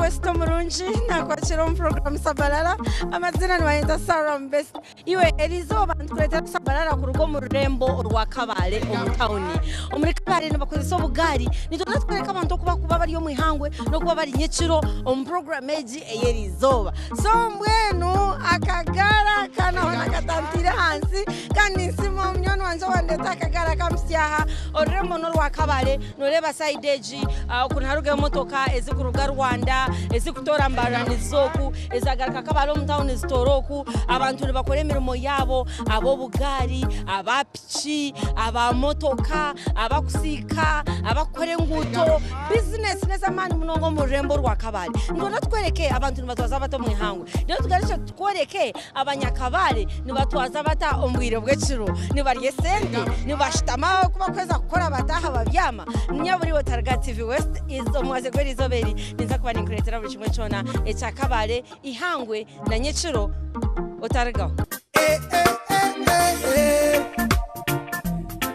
West omurungi nakwakira omu program Sabalala amazina nibayeta Sarah Mubest iwe erizooba nitukureetera Sabalala kuruga omu rurembo orwa Kabale omu tawuni omuri Kabale nibakozesa obugaari nitwenda tukwereka abantu oku bakuba bari omu ihangwe n'okuba bari nyekiro omu program egi ey'erizooba so mbwenu akagaari aka naho nakatantiire ahansi kandi ninsiima munywani wangye owandeeta akagaari akampitsya aha orurembo n'orwa Kabale noreeba sayidi egi oku niharugayo emotoka ezikuruga Rwanda ezikutoora Mbarara niziza oku ezagaruka Kabale omu tawuni zitoora oku abantu nibakora emirimo yaabo ab'obugaari aba piki aba motoka abakusiika abakukora enguuto bizinesi n'ez'amaani munonga omu rurembo orwa Kabale nitwenda tukwereke abantu nibatwaza bata omu ihangwe reero tugarukye tukworeke Abanyakabale nibatwaza bata omu bwire bw'ekiro? Nibarya esente? Nibashutama ku bakuheza kukora bataaha babyama? Nyabura iwe otariga TV West omwazyo gw'erizooba eri ninza kuba ninkureetera buri kimwe kyona ekya Kabale, eihangwe na nyekiro otarigaho.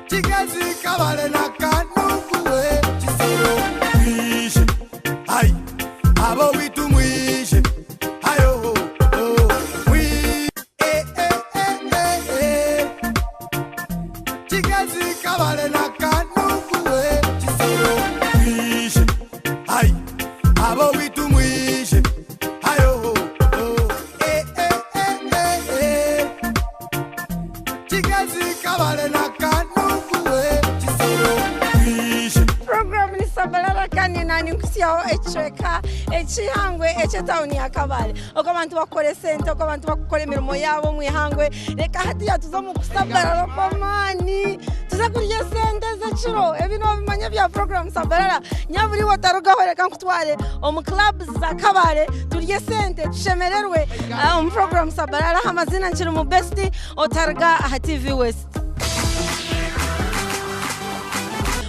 Kigezi Kabale na Kanugu we Kisoro mwije ai abo witu mwije ayo oh, mwi eh, eh, eh, eh, eh. Kigezi Kabale na Kanugu we Kisoro mwije ai abo witu mwije ayo oh, eh, eh, eh, eh, eh. Kigezi Kabale na Kanugu we Kisoro mwije Program ni Sabalala kandi nanye nkutsyaho ekicweka eky'eihangwe eky'etawuni ya Kabale oku abantu bakukora esente oku abantu bakukora emirimo yaabo omu ihangwe reka hatiya tuze omu kusabarara okw'amaani tuze kurya esente ez'ekiro ebi nobimanya ebya program Sabarara nyabura iwe otarugaho reka nkutware omu clubs za Kabale turye esente tushemererwe omu program Sabarara amazina nkiri mu best otaruga aha TV West.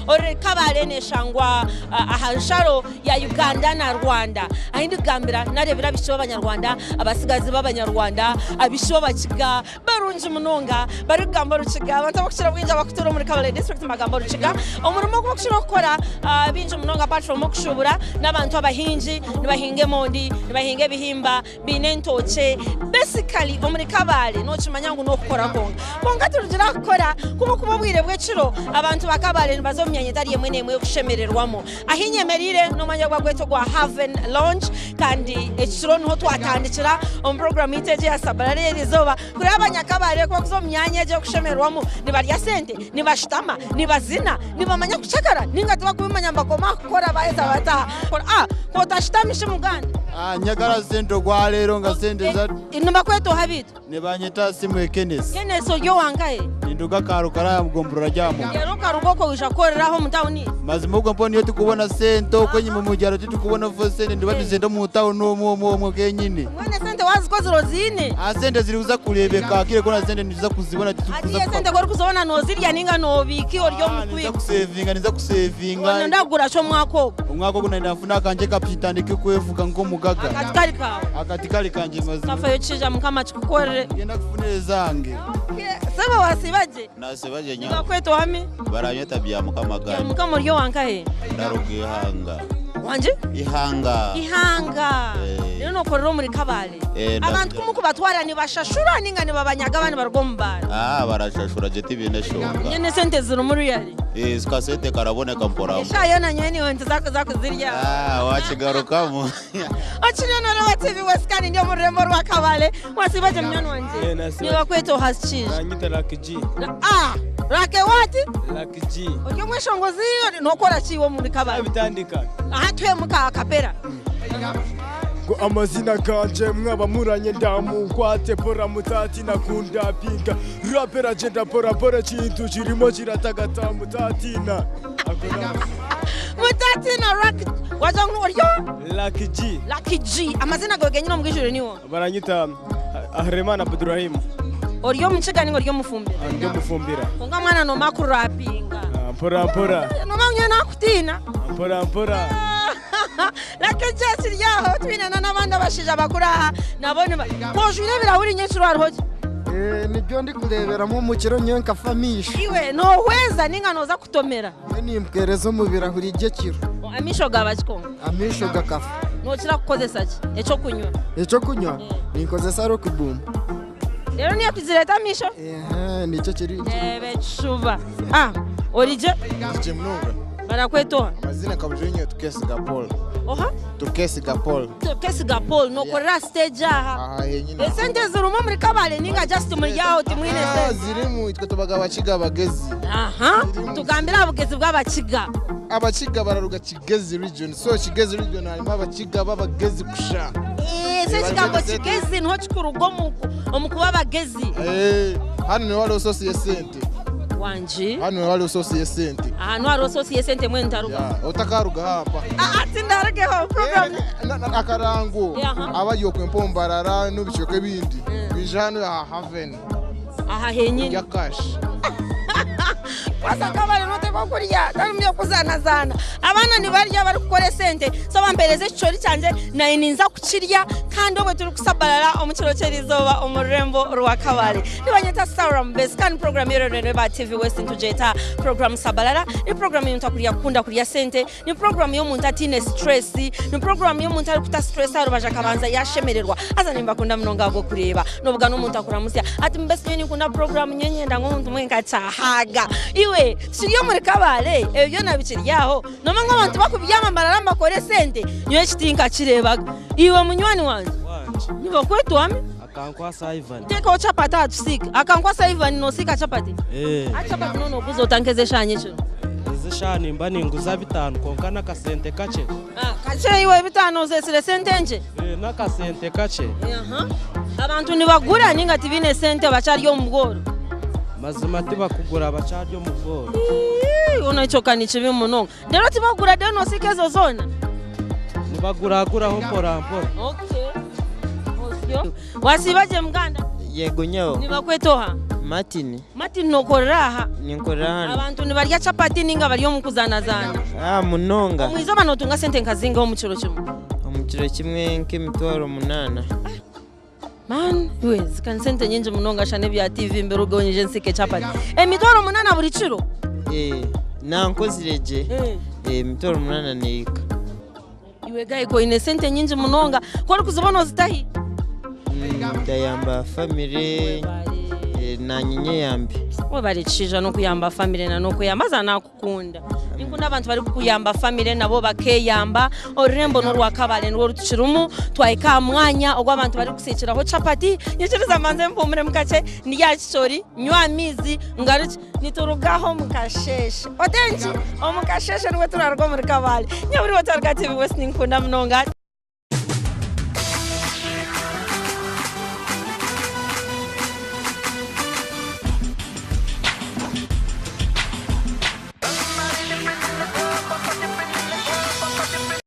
Ori Kabale neshangwa aha nsharo ya Uganda na Rwanda. Ahi ndikugambira nareebire abaishiki b'abanyarwanda, abatsigazi b'abanyarwanda, abaishiki b'abakiga barungi munonga barikugamba orukiga. Abantu abarikukira obwingi abarikutuura omuri Kabale district nibagamba orukiga. Omurimo ogu barikukira kukora baingi munonga apart from okushuubura n'abantu abahingi, nibahinga emondi, nibahinga ebihimba, baine entookye basically omuri Kabale nokimanya ngu nokukora kwonka. Kwonka turugire aha kukora ku burikuba obwire bw'ekiro abantu ba Kabale nibaza omu myanya etari emwe n'emwe y'okushemererwamu. Ahi nyemereire n'omwanya ogwagwetwa ogwa Haven Lounge kandi ekiro niho twatandikira omu puroguraamu yaitu egi eya Sabarara ey'erizooba kureba abanyakabale ku barikuza omu myanya egi ey'okushemererwamu nibarya sente, nibashutama, nibazina, nibamanya kucakara ninga tibakubimanya nibakoma aha kukora baheza bataaha. Ku otashutami shi muganda? Ah, nyagala sente ogwaleero nga sente za Nibakweta oha beitu? Nibanyeta Simwe Kenneth. Kenneth ori owankahe? Ninduga Karukaraya mu gomborora rya Mugo. Reero okaruga okwo waija kukorera aha omu tawuni? Mazima obwo mpaho niyo tukubona sente okwo enyima omu byaro titukubona sente nituba nituzenda omu tawuni omwo omwo omwo kenyine. Mbwenu esente wazikozire oziine? Ah, sente zirikuza kureebeka hakire kona sente nituza kuzibona Hatiiya titukuza esente ku orikuzibona noozirya nainga noobiika ori omu Ah, ninza kwiko? kusevinga ninza kusevinga. Nooyenda kugura ki omwaka ogu? Omwaka ogu nayenda nfune akangye kapya ntandike kwevuga nk'omugaga. Akati kari kaawe? Akati kari kangye mazima. Tafayo kija mukama akikukorere. Ngenda kufuna ezange. Sebo wasiiba gye? Nasiiba gye nyabo. Nibakweta owami? Baranyeta Byamukama Gadi. Byamukama ori owankahe? Ndaruga Ihanga. Wangi? Ihanga. Ihanga. Eh. Reero nokorera omuri Kabale. Eh, Abantu ku mukubatwara nibashashura ninga nibabanyaga abandi baruga omu baara? Ah, barashashura gye tibiine eshonga. Mbwenu esente zirimu really? Eh, kasente karaboneka mpora mpora. Eshaaha yoona nyowe naiwe nituza kuza kuzirya. Ah, wakigarukamu. Okiriyo nooreeba TV West kandi ndi omu rurembo rwa Kabale. Wasiiba gye munywani wangye? Eh, nasiiba. Nibakweta oha kiija? Banyeta Lucky G. Ah, Lucky what? Lucky G. Ori omweshongozi nookora ki iwe omuri Kabale? Nabitandika. Aha tuhemu ka akapera. Ngo amazina ganje mwaba muranye ndamukwate pora mutatina kundapinga rapera genda pora pora kintu kirimo kiratagata mutatina Mutatina Lucky wagira ngu ori oha? Lucky G. Lucky G. Amazina gawe genyine omu bwijwire niwo? Baranyita Ahremana Abdurahim. Ori omukiga ninga ori omufumbira? Ndi omufumbira. Kwonka mwana noomanya kurapinga. Mpora mpora. Noomanya ngu nyowe nakutiina. Mpora mpora. Lucky G akiri aho twine n'abandi abashaija bakuru aha nabo niba ku ojwire ebirahuri nyekiro hariho ki? Nibyo ndikureeberamu omu kiro nyowe nkafa amaisho. Iwe noohweza ninga nooza kutomera? Nyowe nimpwereza omu birahuri gy'ekiro. Amaisho gaaba ki kwonka? Amaisho gakafa. Nokira kukozesa ki ekyokunywa? Ekyokunywa ninkozesa Rock Boom. Rero niyo kuzireeta amaisho? Ehe, nikyo kiri. Reeba ekishuba. Ah, origye? Ndigye munonga. Barakweta oha? Amazina Kabujenyo Tukesiga Paul. Oha? Tukesiga Paul. Tukesiga Paul, nokorera aha stage aha. Aha henyine. Esente zirimu omuri Kabale ninga just muri aho timwine Ah, sente? zirimu itwe tubaga abakiga abagezi. Aha, tugambire aha bugezi bw'abakiga. Abakiga bararuga Kigezi region. So Kigezi region harimu abakiga b'abagezi kusha. Eh, ese ekigambo Kigezi niho kikuruga omu kuba abagezi. Eh, hanu niho hariho sosi y'esente. Wangi. Hanu niho hariho sosi y'esente. Aha niho hariho sosi y'esente mbwenu ntarugaho. Yeah, otakaruga hampa. Ah, tindarugeho program. Akarango Eh, aha. abari okwe mpombarara n'ebicweka ebindi bija hanu aha Haven. Aha henyine. Ya cash. Kwasa Kabale notekwa kurya tari by'okuzaanazaana. Abaana nibarya barikukora esente so bampereza ekicori kyangye naye ninza kukirya kandi obwe turikusabarara omu kiro ky'erizooba omu rurembo rwa Kabale. Nibanyeta Sarah Mubesi kandi program y'ererere ba TV West nitugyeta program Sabarara. Ni program y'omuntu akurya kukunda kurya sente, ni program y'omuntu atiine stress, ni program y'omuntu arikuta stress aha rubaju akabanza yashemererwa. Haza nimbakunda munonga ahabw'okureeba. Nobuga n'omuntu akuramutsya ati Mubesi nyowe ninkunda program nyowe nyenda ngu omuntu mbwenu nkakyahaga. Iwe tukiri omuri Kabale ebyo byona bikiri aho. Nomanya ngu abantu bakubyama mbarara nibakora esente nyowe eki tinkakireebaga. Iwe munywani wangye nibakweta owami? Akankwasa Ivan. Teekaho chapati aha tusiike. Akankwasa Ivan noosiika chapati? Eh. Hati chapati noona oguza ota nk'ez'eshaaha nyekiro? Ez'eshaaha nimba ninguza bitano kwonka n'akasente kakye. Ah, kakye iwe bitano ozeetsire sente nkye? Eh, n'akasente kakye. Aha. Abantu nibagura ninga tibaine sente bakyari omu bworo? Mazima tibakugura bakyari omu bworo. Ii, hoona ekyo ka ni kibi munonga. Reero tibakugura reero noosiika ezo zoona? Nibaguraguraho mpora mpora. Okay. Osyo. Wasiiba gye muganda? Yego nyawo. Nibakweta oha? Martin. Martin nokorera aha? Ninkorera hanu. Abantu nibarya chapati ninga bari omu kuzanazaana? Ah, munonga. Omu izooba notunga sente nka zingahi omu kiro kimwe? Omu kiro kimwe nk'emitwaro munaana. Man, iwe zika ni sente nyingi munonga sha n'ebya TV mbirugeho nyije nsiike chapati. Emitwaro munaana buri kiro? Eh, nankozire gye. Eh. Eh, emitwaro munaana nehika. Iwe guy ko oine sente nyingi munonga, ku orikuzibona ozitahi? Ndayamba family nanye nyeyambe. Webare kishaija nokuyamba family na nokuyamba haza nakukunda. Ninkunda abantu barikukuyamba family nabo bakeyamba. Orurembo norwa Kabale nirwo orutukirimu twahika aha mwanya ogu abantu barikusiikiraho chapati. Nyikiriza mbanze mpumuremu kakye ndye aha kicori, nywe amaizi ngarukye. Niturugaho omu kasheeshe. Otenki? Omu kasheeshe nibwo turaruga omuri Kabale. Nyowe buri Otwarika TV West ninkukunda munonga.